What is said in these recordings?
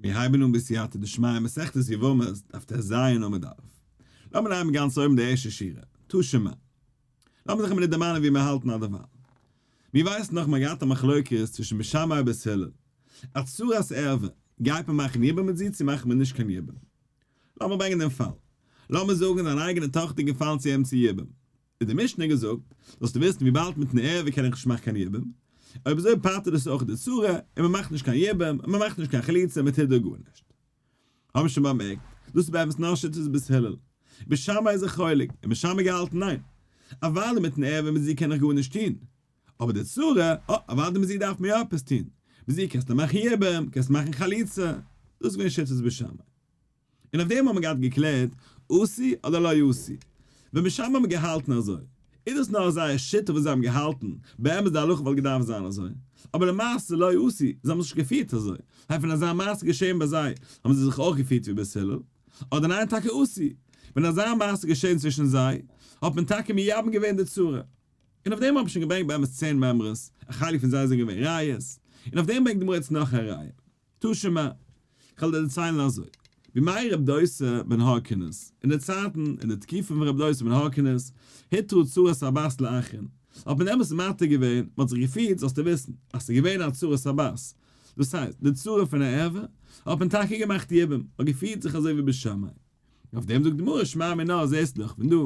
מיר הייבן אן בסייעתא דשמיא מסכת יבמות דף טז עמוד א'. לאמיר נעמען גאנץ אויבן די ערשטע שורה, תא שמע. לאמיר זיך א מינוט דערמאנען וואו מיר האלטן אדערווייל. מיר ווייסן נאך מ'האט געהאט א מחלוקת צווישן בית שמאי ובית הלל. א צרת ערווה, גייט מען מאכן יבום מיט זי צו מאכט מען נישט קיין יבום? לאמיר ברענגען דעם פאל. לאמיר זאגן זיין אייגענע טאכטער איז געפאלן צו אים צו יבום. איז די משנה געזאגט, זאלסטו וויסן וויבאלד מיטן ערווה קען איך נישט מאכן קיין יבום, אויב אזוי פטר'ט עס אויך די צרה, און מען מאכט נישט קיין יבום, און מען מאכט נישט קיין חליצה, מען טוט דא גארנישט. האבן שוין באמערקט, דאס איז באמת נאר שיטת בית הלל. בית שמאי איז זיך חולק, און בית שמאי געהאלטן ניין. אוודאי מיטן ערווה מיט זי קען איך גארנישט טון. אבער די צרה, אה, אוודאי מיט זי דארף מען יא עפעס טון. מיט זי קענסטו מאכן יבום, קענסט מאכן חליצה. דאס איז געווען שיטת בית שמאי. און אויף דעם האט מען געהאט געקלערט עשו אדער לא עשו. ווען בית שמאי האבן געהאלטן אזוי, איז דאס נאר זייער שיטה וואס זיי האבן געהאלטן, באמת די הלכה וואלט געדארפט זיין אזוי, אבער למעשה לא עשו, זיי האבן זיך נישט געפירט אזוי, הייסט ווען אזא מעשה געשען ביי זיי, האבן זיי זיך אויך געפירט ווי בית הלל, אדער ניין טאקע עשו, ווען אזא מעשה געשען צווישן זיי, האט מען טאקע מייבם געווען די צרה. און אויף דעם האב איך שוין געברענגט באמת צען מימרות, א חלק פון זיי זענען געווען ראיות, און אויף דעם ברענגט די גמרא יעצט נאך א ראיה. תא שמע, כ'וועל דיר דערציילן אזוי, בימי רב דוסא בן הורקנוס, אין די צייטן, אין די תקופה פון רב דוסא בן הורקנוס, הותרה צרת הבת לאחין, האט מען דעמאלטס מתיר געווען, מ'האט זיך געפירט, זאלסטו וויסן, אז ס'איז געווען א צרת הבת, דאס הייסט, די צרה פון א ערווה, האט מען טאקע געמאכט יבום, מ'האט געפירט זיך אזוי ווי בית שמאי. אויף דעם זאגט די גמרא שמע מינה זעסט דאך פון דא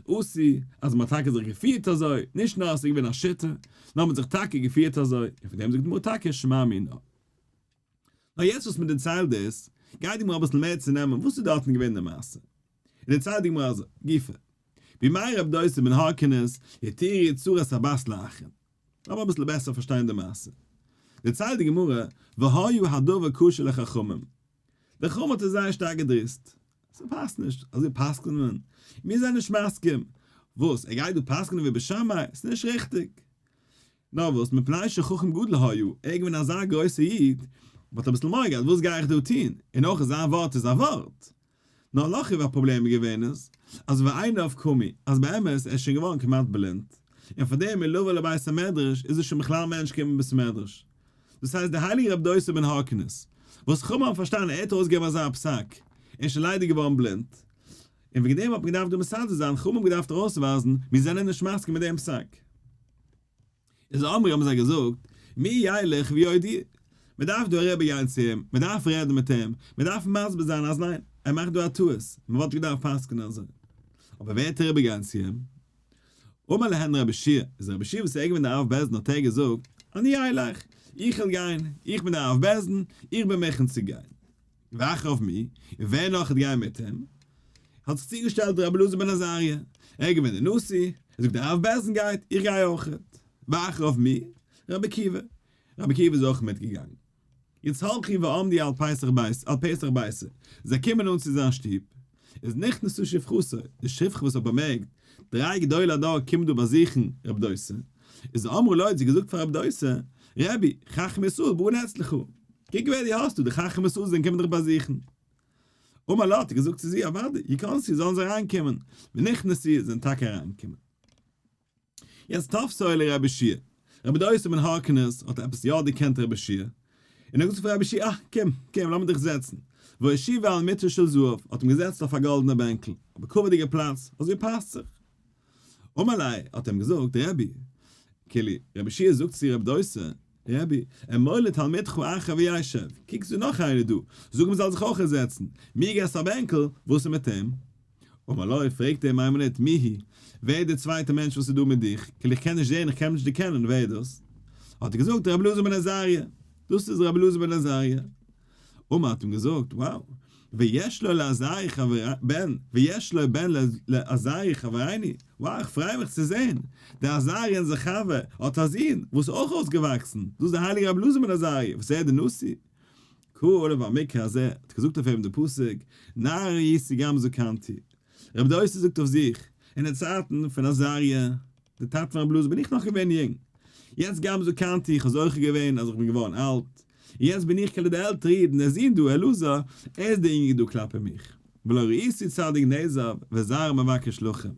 עשו אז מ'האט טאקע זיך געפירט אזוי, נישט נאר אז ס'איז געווען א שיטה, נאר מ'האט זיך טאקע געפירט אזוי, און פון דעם זאגט די גמרא טאקע שמע מינה. נאר יעצט וואס מ'דערציילט דאס, גייט די גמרא אביסל מער צונעמען וואס איז דארטן געווען די מעשה. און דערציילט די גמרא אזוי, גופא, בימי רב דוסא בן הורקנוס התירו צרת הבת לאחין. לאמיר אביסל בעסער פארשטיין די מעשה. דערציילט די גמרא, והיה הדבר קשה לחכמים. די חכמים האט עס זייער שטארק געדריסט. ס'פאסט נישט, אזוי פסק'נט מען. מיר זענען נישט מסכים. וואס, ער גייט דא פסק'נען ווי בית שמאי? ס'איז נישט ריכטיג. נאר וואס, מפני שחכם גדול היה, ער איז געווען אזא גרויסער איד, מ'האט אביסל מורא געהאט, וואס גיי איך דא טון? און אויך זיין ווארט איז א ווארט. נאר לכאו' א פראבלעם איז געווען איז, אז ועיניו קמו, אז באמת ער איז שוין געווארן כמעט בלינד, און פאר דעם מלבוא לבית המדרש איז ער שוין בכלל מער נישט געקומען בית המדרש. דאס הייסט דער הייליגער רב דוסא בן הורקנוס, וואס חכמים האבן פארשטאנען ער האט ארויסגעגעבן אזא פסק, ער איז שוין ליידער געווארן בלינד, און וועגן דעם האט מען געדארפט דא מסדר זיין, חכמים האבן געדארפט ארויסווייזן, מיר זענען נישט מסכים מיט דעם פסק. איז אמרו האבן זיי געזאגט, מי ילך ויודיע, מען דארף דא אריבער גיין צו אים, מען דארף רעדן מיט אים, מען דארף מסביר זיין אז ניין, ער מאכט דא א טעות, מען וואלט נישט געדארפט פסק'נען אזוי. אבער ווער וועט אריבער גיין צו אים? אמר להן רבי יהושע, איז רבי יהושע וואס איז געווען דער אב בית דין האט ער געזאגט, אני אלך, איך וועל גיין, איך בין דער אב בית דין, איך בין מוכן צו גיין. ואחריו מי, און ווער נאך וועט גיין מיט אים? האט זיך צוגעשטעלט רבי אלעזר בן עזריה, ער איז געווען דער נשיא, ער זאגט דער אב בית דין גייט, איך גיי אויכעט. ואחריו מי? רבי עקיבא, רבי עקיבא איז אויך מיטגעגאנגען. יעצט הלכו ועמדו על פתח בית, על פתח ביתו, זיי קומען אן צו זיין שטוב, איז נכנסה שפחתו, די שפחה וואס האט באמערקט דריי גדולי הדור קומען דא באזוכן רב דוסא, איז אמרה לו האט זי געזאגט פאר רב דוסא, רבי, חכמי ישראל באין אצלך, קוק ווער דו האסט דא, די חכמי ישראל זענען קומען דיך באזוכן. אמר לה האט ער געזאגט צו זי, אוודאי, יכנסו, זאלן זיי אריינקומען, ונכנסו, זענען טאקע אריינגעקומען. יעצט תפסו לרבי יהושע, רבי דוסא בן הורקנוס האט עפעס יא דערקענט רבי יהושע, און ער האט געזאגט פאר רבי יהושע, אה, קום, קום, לאמיר דיך זעצן. והושיבו על מיטה של זהב, האט אים געזעצט אויף א גאלדענע בענקל, א בכבוד'יגע פלאץ, אזוי פאסט זיך. אמר ליה, האט ער אים געזאגט, רבי, כאילו, רבי יהושע זאגט צו רבי דוסא, רבי, אמור לתלמידך אחר וישב, קוק ס'איז נאך איינער דא, זאג אים זאל זיך אויך זעצן, מיר געסט א בענקל, וואס איז מיט אים? אמר לו, פרעגט אים איין מינוט, מי הוא? ווער איז דער צווייטער מענטש וואס איז דא מיט דיך? כאילו איך קען נישט זען, איך קען אים נישט דערקענען, ווער איז דאס? האט ער געזאגט, רבי אלעזר בן עזריה. דאס איז רבי אלעזר בן עזריה. אמר האט אים געזאגט, wow, ויש לו לעזריה חבר בן, ויש לו בן לעזריה חברינו, wow איך פריי מיך צו זען, דער עזריה אונזער חבר האט א זון וואס איז אויך אויסגעוואקסן, דאס איז דער הייליגער רבי אלעזר בן עזריה וואס ער איז דער נשיא. קרא עליו המקרא הזה, האט געזאגט אויף אים דער פסוק, נער הייתי גם זקנתי. רבי דוסא זאגט אויף זיך, אין די צייטן פון עזריה, די טאטע פון רבי אלעזר בין איך נאך געווען יונג, יעצט גם זקנתי, איך האב זוכה געווען אז איך בין געווארן אלט, און יעצט בין איך כאילו דער עלטערע איד, און דער זון דא, אלעזר, ער איז דער יונגער דא כלפי מיך. ולא ראיתי צדיק נעזב וזרעו מבקש לחם,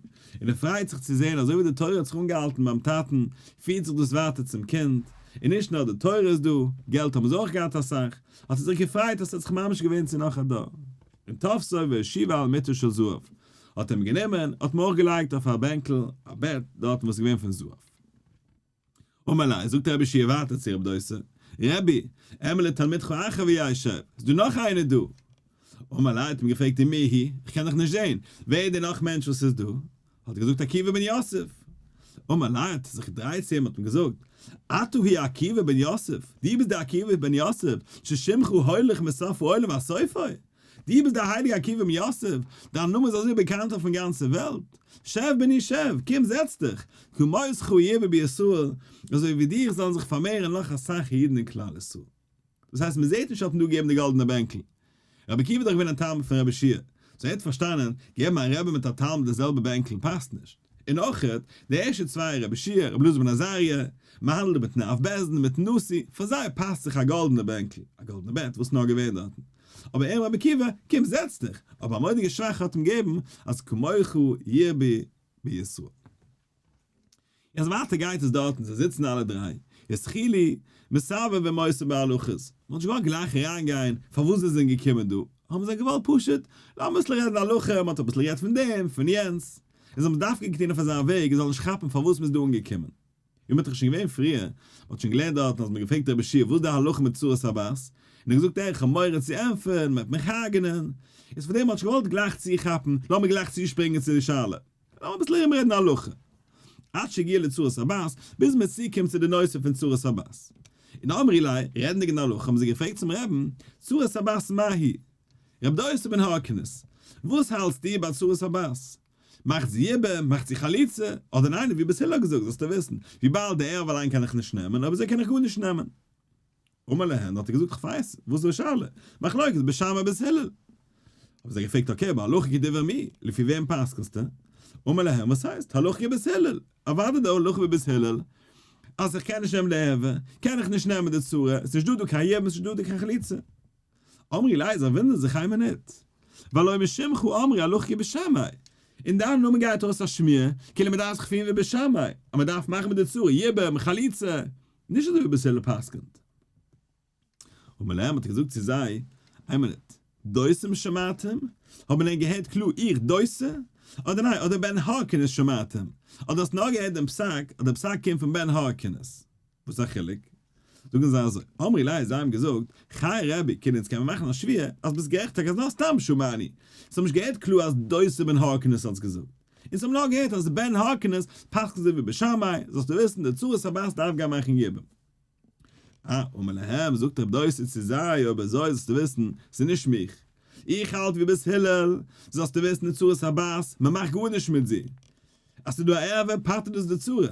און ער פרייט זיך צו זען אזוי ווי די תורה האט זיך אנגעהאלטן ביים טאטן, פירט זיך דאס ווייטער צום קינד. און נישט נאר די תורה איז דא, געלט האבן זיי אויך געהאט אסאך, האט ער זיך געפרייט אז ס'האט זיך ממש געווען צו נאך א דור. און תפסו והושיבו על מיטה של זהב, האט ער אים גענומען, האט אים אויך געלייגט אויף א בענקל, א בעט, דארטן וואס איז געווען פון זהב. אמר ליה, זאגט רבי יהושע ווייטער צו רבי דוסא, רבי, אמור לתלמידך אחר וישב, איז דא נאך איינער דא? אמר ליה, האט אים געפרעגט ומי הוא, איך קען דאך נישט זען, ווער איז דער נאך מענטש וואס איז דא? האט ער געזאגט עקיבא בן יוסף. אמר ליה, האט ער זיך געדרייט צו אים האט אים געזאגט, אתה הוא עקיבא בן יוסף, דו ביסט דער עקיבא בן יוסף, ששמך הולך מסוף העולם ועד סופו, דו ביסט דער הייליגער עקיבא בן יוסף, דיין נאמען איז אזוי באקאנט אויפן גאנצע וועלט, שב בני שב, קום זעץ דיך, כמותך ירבו בישראל, אזוי ווי דיך זאלן זיך פארמערן נאך אסאך אידן אין כלל ישראל. דאס הייסט מען זעט נישט האט מען דא געגעבן די גאלדענע בענקל. רבי עקיבא איז דאך געווען א תלמיד פון רבי יהושע, so ער האט פארשטאנען, געבן א רבי מיט א תלמיד די זעלבע בענקל פאסט נישט. און אויכעט, די ערשטע צוויי, רבי יהושע, רבי אלעזר בן עזריה, מען האנדלט מיטן אב בית דין, מיטן נשיא, פאר זיי פאסט זיך א גאלדענע בענקל, א גאלדענע בעט, וואס נאר געווען דארטן. אבער ער רבי עקיבא, קום זעץ דיך, אבער א מורא'דיגע שבח האט אים געבן, אז כמוך ירבו בישראל. יעצט ווייטער גייט עס דארטן, זיי זיצן אלע דריי, התחילו מסבב ומוסר בהלכות, מען האט נישט געוואלט גלייך אריינגיין פארוואס זיי זענען געקומען דא, האבן זיי געוואלט פשוט לאמיר אביסל רעדן הלכה, מען האט אביסל גערעדט פון דעם פון יענץ, און זיי האבן דווקא געטון אויף אזא וועג עס זאל נישט כאפן פארוואס מען איז דא אנגעקומען. ווי מען האט דאך שוין געווען פריער, מען האט שוין געלערנט דארטן אז מען האט געפרעגט רבי יהושע וואס איז די הלכה מיט צרת הבת, און ער האט געזאגט איך האב מורא צו ענטפערן, מען וועט מיך הרג'נען, איז פאר דעם האט נישט געוואלט גלייך צוכאפן, לאמיר גלייך צושפרינגען צו די שאלה. לאמיר אביסל ארום רעדן הלכה. עד שהגיע לצרת הבת, ביז מען צוקומט צו די נושא פון צרת הבת. און אמרי ליה, רעדנדיג אין הלכה האבן זיי געפרעגט צום רעבן, צרת הבת מה היא? רב דוסא בן הרכינס, וואס האלטסטו ביי צרת הבת? מאכט זי יבום? מאכט זי חליצה? אדער ניין, ווי בית הלל האט געזאגט, זאלסטו וויסן, וויבאלד די ערווה אליין קען איך נישט נעמען, אויב אזוי קען איך גארנישט נעמען. אמר להן, האט ער געזאגט איך ווייס, וואס איז די שאלה? מחלוקת בית שמאי בית הלל. האבן זיי געפרעגט okay, אבער הלכה כדברי מי? לפי וועם פסק'נסטו? אמר להם, וואס הייסט? הלכה כבית הלל! אוודאי די הלכה ווי בית הלל, אז איך קען נישט נעמען די ערווה, קען איך נישט נעמען די צרה, עס איז נישט דא דא קיין יבום, עס איז נישט דא דא קיין חליצה. אמרי ליה, זיי וואונדערן זיך איין מינוט, והלא משמך אמרו הלכה כבית שמאי, אין דיין נאמען גייט אויס א שמועה, כאילו מען דארף זיך פירן ווי בית שמאי, אז מען דארף מאכן מיט די צרה, יבום, חליצה, נישט אזוי ווי בית הלל פסק'נט. אמר להם האט ער געזאגט צו זיי, איין מינוט, דוסים שמעתם? האבן ענק געהערט קלאר איך דוסה? אדער ניין, אדער בן הרכינס שמעתם? אדער האסט נאר געהערט דעם פסק, אז דער פסק קומט פון בן הרכינס? וואס איז א חילוק? זאגן זיי אזוי, אמרי ליה, זיי האבן געזאגט, חי רבי, כאילו אונז קען מען מאכן א שבועה אז ביסט גערעכט טאקע אז נאר סתם שמענו, אונז האבן נישט געהערט קלאר אז דוסה בן הרכינס האט עס געזאגט. אונז האבן נאר געהערט אז בן הרכינס פסק'נט אזוי ווי בית שמאי, זאלסטו וויסן די צרת הבת דארף גיין מאכן יבום. אה, אמר להם, זאגט רב דוסא צו זיי, אויב אזוי זאלסטו וויסן, ס'איז נישט מיך. איך האלט ווי בית הלל, זאלסטו וויסן די צרת הבת, מ'מאכט גארנישט מיט זי. אז ס'איז דא א ערווה פטר'ט דאס די צרה.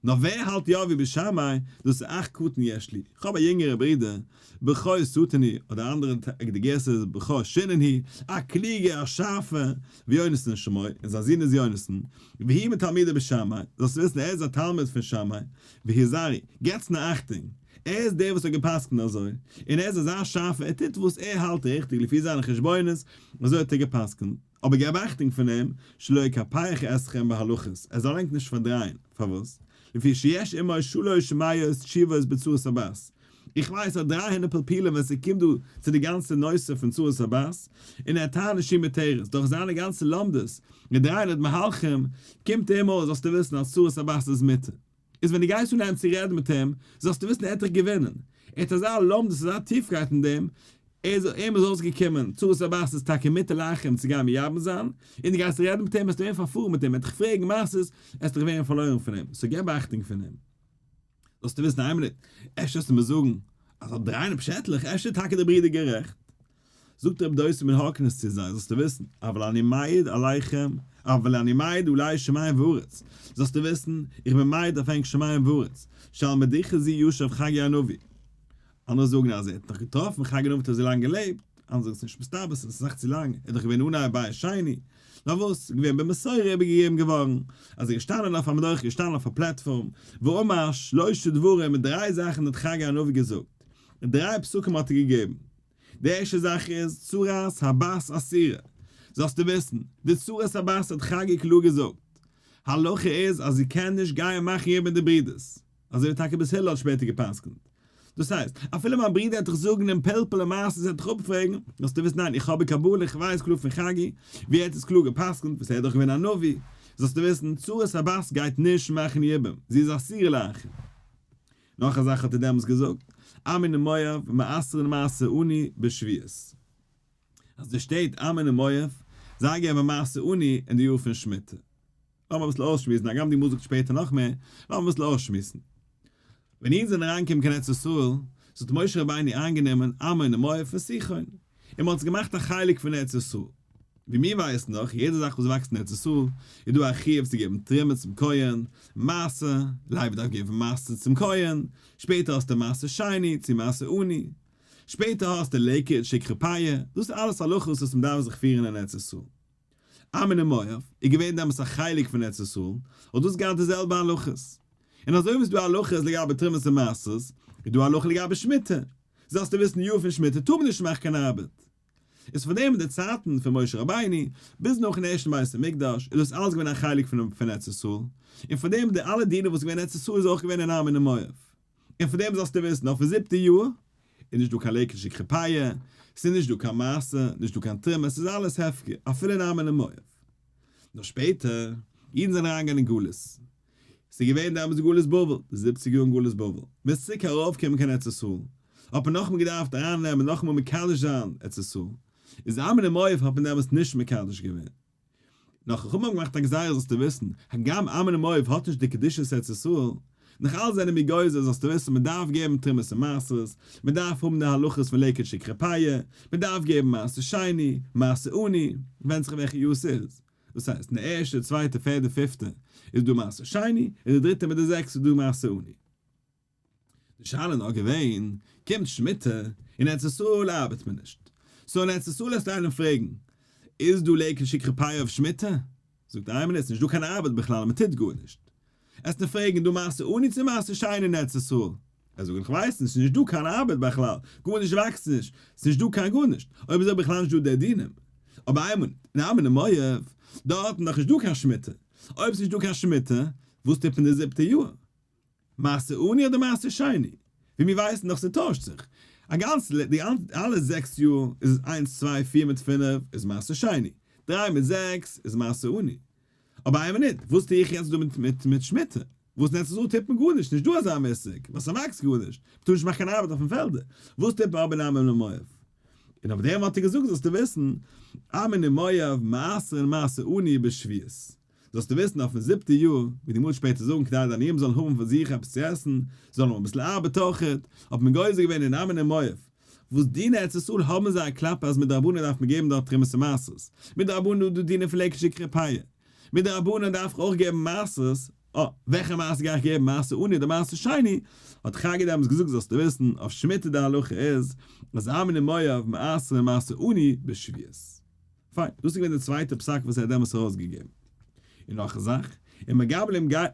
נאר ווער האלט יא ווי בית שמאי, דאס איז אח קטן יש לי, איך האב א יונגערע ברודער, בכור שטן הוא, אדער אנדערע די גירסא איז בכור שנון הוא, א קלוגער, א שארפער, ויונתן שמו, און זיין זון איז יונתן, והוא מתלמידי בית שמאי, זאלסט וויסן ער איז א תלמיד פון שמאי, והזהרו, געטס נאר אכטונג, ער איז דער וואס האט גע'פסק'נט אזוי, און ער איז אזא שארפער, ער טוט וואס ער האלט ריכטיג לפי זיינע חשבונות, אזוי האט ער גע'פסק'נט. אבער געב אכטונג פון אים, שלא יקפח אתכם בהלכות, ער זאל ענק נישט פארדרייען, פארוואס? לפי שיש עמו שלש מאות תשובות בצרת הבת, איך ווייס אז 300 פלפולים ווען ס'קומט דא צו די גאנצע נושא פון צרת הבת, און ער טענה'ט שהיא מותרת, דורך זיינע גאנצע לומדות, און 300 מהלכים, קומט אים אויס זאלסטו וויסן אז צרת הבת איז מותר. איז ווען דו גייסט אנהייבן צו רעדן מיט אים, זאלסטו וויסן ער האט דיך געווינען. ער האט אזא לומדות, אזא טיפקייט אין דעם, ער איז אים איז אויסגעקומען, צרת הבת איז טאקע מותר לאחרים צו גיין מייבם זיין, און דו גייסט רעדן מיט אים וועסטו ווערן פארפארן מיט אים, ער וועט דיך פרעגן מעשות, וועסט דיך ווערן פארלוירן פון אים, so געב אכטונג פון אים. זאלסטו וויסן איין מינוט, אפשר וועסטו מיר זאגן אז האט דריינע פשעטלעך, אפשר איז טאקע דער ברודער גערעכט. זאגט רבי דוסא בן הרכינס צו זיי, זאלסטו וויסן, אבל אני מעיד עליכם, אבל אני מעיד עלי שמים וארץ, זאלסטו וויסן, איך בין מעיד אויף ענק שמים וארץ, שעל מדוכה זו ישב חגי הנביא. אנדערע זאגן אז ער האט נאך געטראפן חגי הנביא האט אזוי לאנג געלעבט, אנדערע זאגן ס'איז נישט מסתבר, ס'איז אסאך צו לאנג, ער איז דאך געווען אנהייב בית שני. נאר וואס, ס'איז געווען במסורה איבערגעגעבן געווארן, אז ער איז געשטאנען אויף א מדוכה, געשטאנען אויף א platform, ואמר שלשה דברים, און דריי זאכן האט חגי הנביא געזאגט, און דריי פסוקים האט ער געגעבן. די ערשטע זאך איז צרת הבת אסורה, זאלסטו וויסן, די צרת הבת האט חגי קלאר געזאגט, הלכה איז אז זי קען נישט גיין מאכן יבום די ברודערס. אזוי ווי טאקע בית הלל האט שפעטער גע'פסק'נט. דאס הייסט, אפילו מיין ברודער וועט דיך זאגן אין פלפול למעשה זיי דיך אפפרעגן, זאלסטו וויסן ניין איך האב בקבלה איך ווייס קלאר פון חגי, ווי ער האט עס קלאר גע'פסק'נט, וואס ער איז דאך געווען א נביא, זאלסטו וויסן, צרת הבת גייט נישט מאכן יבום, זי איז אסורה לאחים. נאך א זאך האט ער דעמאלס געזאגט, עמון ומואב מעשרין מעשר עני בשביעית. אז די שטעט עמון און מואב, זיי געבן מעשר עני אין די יאר פון שמיטה. לאמיר אביסל אויסשמועסן, הגם די גמרא זאגט שפעטער נאך מער, לאמיר אביסל אויסשמועסן. ווען אידן זענען אריינגעקומען קיין ארץ ישראל, האט משה רבינו איינגענומען עמון און מואב פון סיחון, און מען האט עס געמאכט א חלק פון ארץ ישראל. ווי מיר ווייסן דאך, יעדע זאך וואס וואקסט אין ארץ ישראל, איז דא א חיוב צו געבן תרומה צום כהן, מעשר, לוי דארף געבן מעשר צום כהן, שפעטער האסטו מעשר שני צו מעשר עני, שפעטער האסטו לקט שכחה פאה, דאס איז אלעס הלכות וואס מען דארף זיך פירן אין ארץ ישראל. עמון און מואב איז געווען דעמאלס א חלק פון ארץ ישראל, האט דאס געהאט די זעלבע הלכות. און אזוי ווי עס איז דא הלכות לגבי תרומות און מעשרות, איז דא הלכה לגבי שמיטה. זאלסטו וויסן יאר פון שמיטה טאר מען נישט מאכן קיין ארבעט. איז פון דעם אין די צייטן פון משה רבינו ביז נאכן ערשטן בית המקדש איז דאס אלעס געווען א חלק פון ארץ ישראל, און פון דעם די אלע דינים וואס איז געווען אין ארץ ישראל איז אויך געווען אין עמון און מואב. און פון דעם זאלסטו וויסן, אויפן זיבטע יאר איז נישט דא קיין לקט שכחה פאה, ס'איז נישט דא קיין מעשר, נישט דא קיין תרומה, ס'איז אלעס הפקר, אפילו אין עמון און מואב. נאר שפעטער, אידן זענען אריינגעגאנגען אין גלות, ס'איז געווען דעמאלטס גלות בבל, די זיבציג יאר אין גלות בבל, מ'איז צוריק ארויפגעקומען קיין ארץ ישראל, האט מען נאכאמאל געדארפט ארייננעמען, נאכאמאל מקדש זיין ארץ ישראל, איז עמון און מואב האט מען דעמאלטס נישט מקדש געווען. נאר חכמים האבן געמאכט א גזירה זאלסטו וויסן, הגם עמון און מואב האט נישט די קדושת ארץ ישראל, נאך אלץ זענען מיר גוזר זאלסטו וויסן מען דארף געבן תרומות און מעשרות, מען דארף האבן די הלכות פון לקט שכחה פאה, מען דארף געבן מעשר שני, מעשר עני, ווענדט זיך וועלכע יאר ס'איז, דאס הייסט אין די ערשטע, צווייטע, פערדע, פיפטע איז דא מעשר שני, אין די דריטע מיט די זעקסטע איז דא מעשר עני. די שאלה איז נאר געווען, קומט שמיטה, אין ארץ ישראל ארבעט מען נישט. so אין ארץ ישראל וועסטו איינעם פרעגן, איז דא לקט שכחה פאה אויף שמיטה? זאגט איין מינוט, ס'נישט דא קיין ארבעט בכלל, מען טוט גארנישט. וועסטו פרעגן, דא מעשר עני צו מעשר שני אין ארץ ישראל? ער זאגט, איך ווייס נישט, ס'נישט דא קיין ארבעט בכלל, גארנישט וואקסט נישט, ס'נישט דא קיין גארנישט, אויב אזוי בכלל נישט דא די דינים. אבער איין מינוט, אין עמון ומואב, דארט איז נאך נישט דא קיין שמיטה. אויב ס'נישט דא קיין שמיטה, וואס טוט מען די זיבטע יאר? מעשר עני אדער מעשר שני? ווי מיר ווייסן דאך ס'טוישט זיך א גאנץ די אלע זעקס יאר איז עס איינס צוויי פיר מיט פינף איז מעשר שני, דריי מיט זעקס איז מעשר עני. אבער איין מינוט, וואס טו איך יעצט דא מיט מיט שמיטה? וואס אין ארץ ישראל טוט מען גארנישט, נישט דא אזא מושג, ווייל ס'וואקסט גארנישט, מ'טאר נישט מאכן קיין ארבעט אויפן פעלדער, וואס טוט מען אבער אין עמון ומואב? און אויף דעם האט ער געזאגט זאלסטו וויסן, עמון ומואב מעשרין מעשר עני בשביעית. זאלסטו וויסן אויפן זיבטע יאר, ווי די גמרא וועט שפעטער זאגן, כדי די עניים זאלן האבן פאר זיך עפעס צו עסן, זאלן האבן אביסל ארבעט אויכעט, האט מען גוזר געווען אין עמון און מואב, וואס דיני ארץ ישראל האבן זיי א כלפי אז מדרבנן דארף מען געבן דארט תרומות און מעשרות, מדרבנן איז דא דינים פון לקט שכחה פאה, מדרבנן דארף איך אויך געבן מעשרות, אה, וועלכע מעשר גיי איך געבן, מעשר עני אדער מעשר שני, האט חגי דעמאלטס געזאגט זאלסטו וויסן, אויף שמיטה די הלכה איז, אז עמון און מואב מעשרין מעשר עני בשביעית. פיין, דאס איז געווען די צווייטע פסק וואס ער האט דעמאלס ארויסגעגעבן. און נאך א זאך,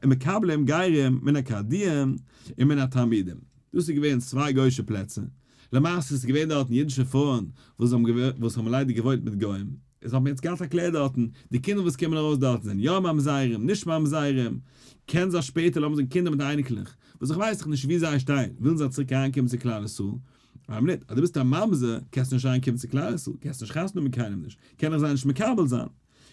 ומקבלים גרים מן הכלדיים ומן התלמודים. דאס איז געווען צוויי גוי'שע פלעצער. למעשה איז געווען דארטן אידישע פרויען וואס האבן וואס האבן ליידער געוואוינט מיט גוים. עס האט מען יעצט געהאט א קלער דארטן, די קינדער וואס קומען ארויס דארטן זענען יא ממזרים, נישט ממזרים. קען זיין שפעטער לאמיר זאגן קינדער מיט אייניקלעך, וואס איך ווייס איך נישט וואו זיי שטייען, ווילן זיי צוריק אריינקומען צו כלל ישראל. איין מינוט, אז דו ביסט א ממזר, קענסטו נישט אריין קומען צו כלל ישראל, קענסט נישט חתונה האבן מיט קיינעם נישט, קען איך זיי נישט מקבל זיין.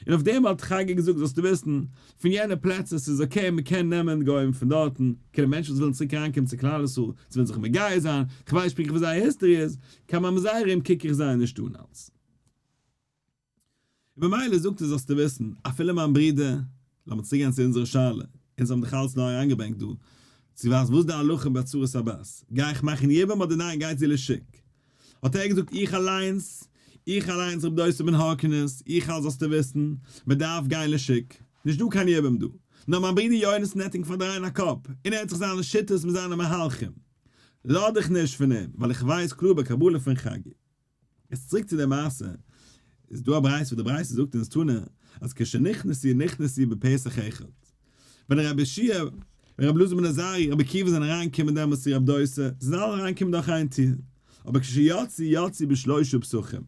און אויף דעם האט חגי געזאגט זאלסטו וויסן, פון יענע פלעצער ס'איז okay מען קען נעמען גוים פון דארטן, כאילו מענטשן וואס ווילן צוריק אריין קומען צו כלל ישראל, זיי ווילן זיך מגייר זיין, כ'ווייס נישט פונקטליך וואס זייער history איז, קיין ממזרים קוק איך זיי נישט אן אלס. און ממילא זאגט ער זאלסטו וויסן, אפילו מיין ברודער, לאמיר צוריקגיין צו אונזערע שאלה, אונז האבן דיך אלץ נאר אריינגעברענגט דא, צו ווייזן וואס די הלכה ביי צרת הבת, גיי איך מאכן יבום אדער ניין גייט זי לשוק? האט ער געזאגט איך אליינס, איך אליינס רבי דוסא בן הרכינס, איך האלט זאלסטו וויסן, מען דארף גיין לשוק, נישט דא קיין יבום דא, נאר מיין ברודער יונתן העט ענק פארדרייען א קאפ, און ער האט זיך זיינע שיטות מיט זיינע מהלכים, לאז דיך נישט פון אים, ווייל איך ווייס קלאר בקבלה פון חגי. יעצט צוריק צו די מעשה, איז דא א ברייתא וואס די ברייתא זאגט אונז תנא אז כשנכנסו נכנסו בפתח אחד, ווען רבי יהושע, ווען רבי אלעזר בן עזריה, רבי עקיבא זענען אריין געקומען דעמאלטס צו רבי דוסא, זיי זענען אלע אריין געקומען דורך איין טיר, אבער כשיצאו יצאו בשלושה פתחים,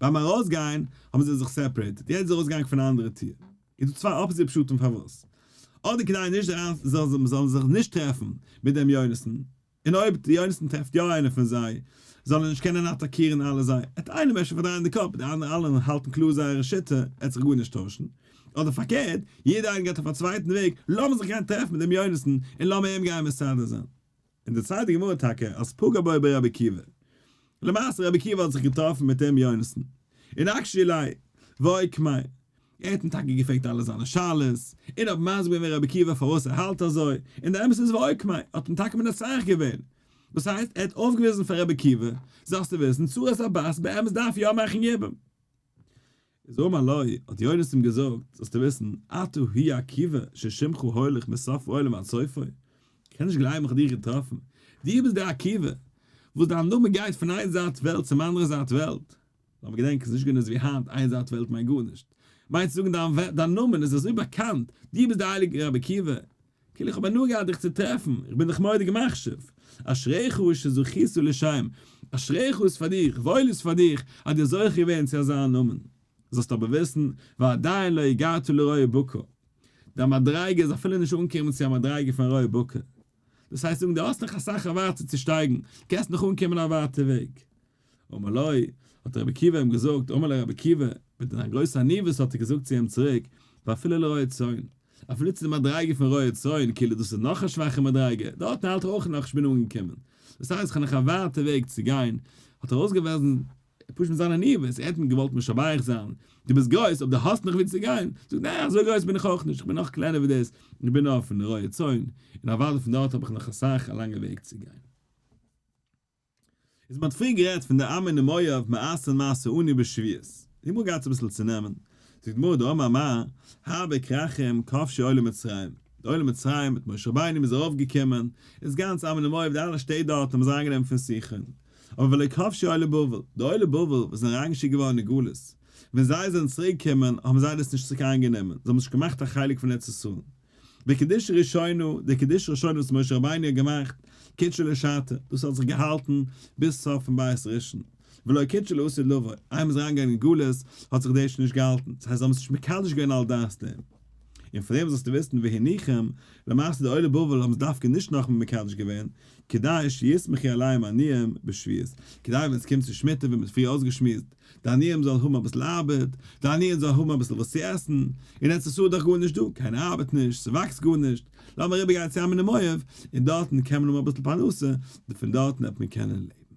ביים ארויסגיין האבן זיי זיך separated, יעדער איז ארויסגעגאנגען פון א אנדערע טיר. איז דא צוויי opposite פשטים פארוואס. אדער כדי נישט זיי זאלן זיך נישט טרעפן מיט דעם יונתן, און אויב די יונתן טרעפט יא איינער פון זיי, זאל ער נישט קענען אטאקירן אלע זיי, עט איינעם אפשר פארדרייען די קאפ, די אנדערע אלע האלטן קלאר זייערע שיטה, עט זיך גארנישט טוישן. אדער פארקערט, יעדער איינער גייט אויף א צווייטן וועג, לאמיר זיך גיין טרעפן מיט דעם יונתן, און לאמיר אים גיין מסדר זיין. און דערציילט די גמרא טאקע אז פגע בו ברבי עקיבא. למעשה רבי עקיבא האט זיך געטראפן מיט דעם יונתן, און אקשי ליה, ואוקמיה. ער האט אים טאקע געפרעגט אלע זיינע שאלות, און האט מסביר געווען רבי עקיבא פארוואס ער האלט אזוי, און די אמת איז ואוקמיה האט אים טאקע מנצח געווען. דאס הייסט, ער האט אויפגעוויזן פאר רבי עקיבא, זאלסטו וויסן, צרת הבת באמת דארף יא מאכן יבום. איז אמר לו, האט יונתן אים געזאגט, זאלסטו וויסן, אתה הוא עקיבא ששמך הולך מסוף העולם ועד סופו, איך קען נישט גלייבן איך האב דיך געטראפן, דו ביסט דער עקיבא וואס דיין נאמען גייט פון איין זייט וועלט צום אנדערע זייט וועלט. לאמיר געדענקען, ס'איז נישט געווען אזויווי היינט, איין זייט וועלט מיינט גארנישט. מיינט צו זאגן דיין דיין נאמען איז אזוי באקאנט, דו ביסט דער הייליגער רבי עקיבא. כאילו איך האב הנאה געהאט דיך צו טרעפן, איך בין דיך מורא'דיג מחשיב. אשריך שזכית לשם, אשריך איז פאר דיך, וואויל איז פאר דיך אז דו האסט זוכה געווען צו אזא נאמען. זאלסט אבער וויסן, ועדיין לא הגעת לרועה בקר. דיין מדריגה איז אפילו נישט אנגעקומען צו א מדריגה פון רועה בקר. דאס הייסט זאגן דו האסט נאך אסאך א ווייטער צו שטייגן, קענסט נאך אנקומען א ווייטע וועג. אמר לו, האט רבי עקיבא אים געזאגט, אמר לו רבי עקיבא, מיט זיין גרויס עניוות האט ער געזאגט צו אים צוריק, ואפילו לרועה צאן, אפילו צו די מדריגה פון רועה צאן, כאילו דאס איז נאך א שוואכע מדריגה, דארטן האלט איך אויך נאך נישט בין אנגעקומען, דאס הייסט איך האב נאך א ווייטע וועג צו גיין, האט ער ארויסגעוויזן פשוט מיט זיין עניוות, ער האט אים געוואלט משבח זיין, דו ביסט גרויס, אבער דו האסט נאך וואו צו גיין, זאגט ניין אזוי גרויס בין איך אויך נישט, איך בין נאך קלענער ווי דאס, איך בין נאר פון רועה צאן, און אוודאי פון דארט האב איך נאך אסאך א לאנגע וועג צו גיין. איז מען האט פריער גערעדט פון די עמון ומואב מעשין מעשה עני בשביעית, די גמרא גייט עס אביסל צונעמען, זאגט די גמרא דאמר מר, הרבה כרכים כבשו עולי מצרים, די עולי מצרים מיט משה רבינו מ'איז ארויף געקומען, איז גאנץ עמון ומואב די אלע שטעט דארט האבן זיי איינגענומען פון סיחון, אבער ולא כבשו עולי בבל, די עולי בבל וואס זענען אריינגעשיקט געווארן אין גלות, ווען זיי זענען צוריק געקומען האבן זיי דאס נישט צוריק איינגענומען, זיי האבן נישט געמאכט א חלק פון ארץ ישראל. וקדושה ראשונה, די קדושה ראשונה וואס משה רבינו האט געמאכט, קידשה לשעתה, דאס האט זיך געהאלטן ביז סוף פון בית ראשון, ולא קידשה לעתיד לבוא, איינמאל מ'איז אריינגעגאנגען אין גלות האט זיך דאס שוין נישט געהאלטן, דאס הייסט זיי האבן עס נישט מקדש געווען על דעת דעם. און פון דעם זאלסטו וויסן והניחום, למעשה די עולי בבל האבן עס דווקא נישט נאכאמאל מקדש געווען, כדי שיסמכו עליהם עניים בשביעית, כדי ווען עס קומט צו שמיטה ווי מ'האט פריער אויסגעשמועסט, די עניים זאלן האבן אביסל ארבעט, די עניים זאלן האבן אביסל וואס צו עסן, אין ארץ ישראל איז דאך גארנישט דא, קיינער ארבעט נישט, ס'וואקסט גארנישט, לאמיר אריבערגיין צו עמון ומואב, און דארטן קען מען האבן אביסל פרנסה, פון דארטן וועט מען קענען לעבן.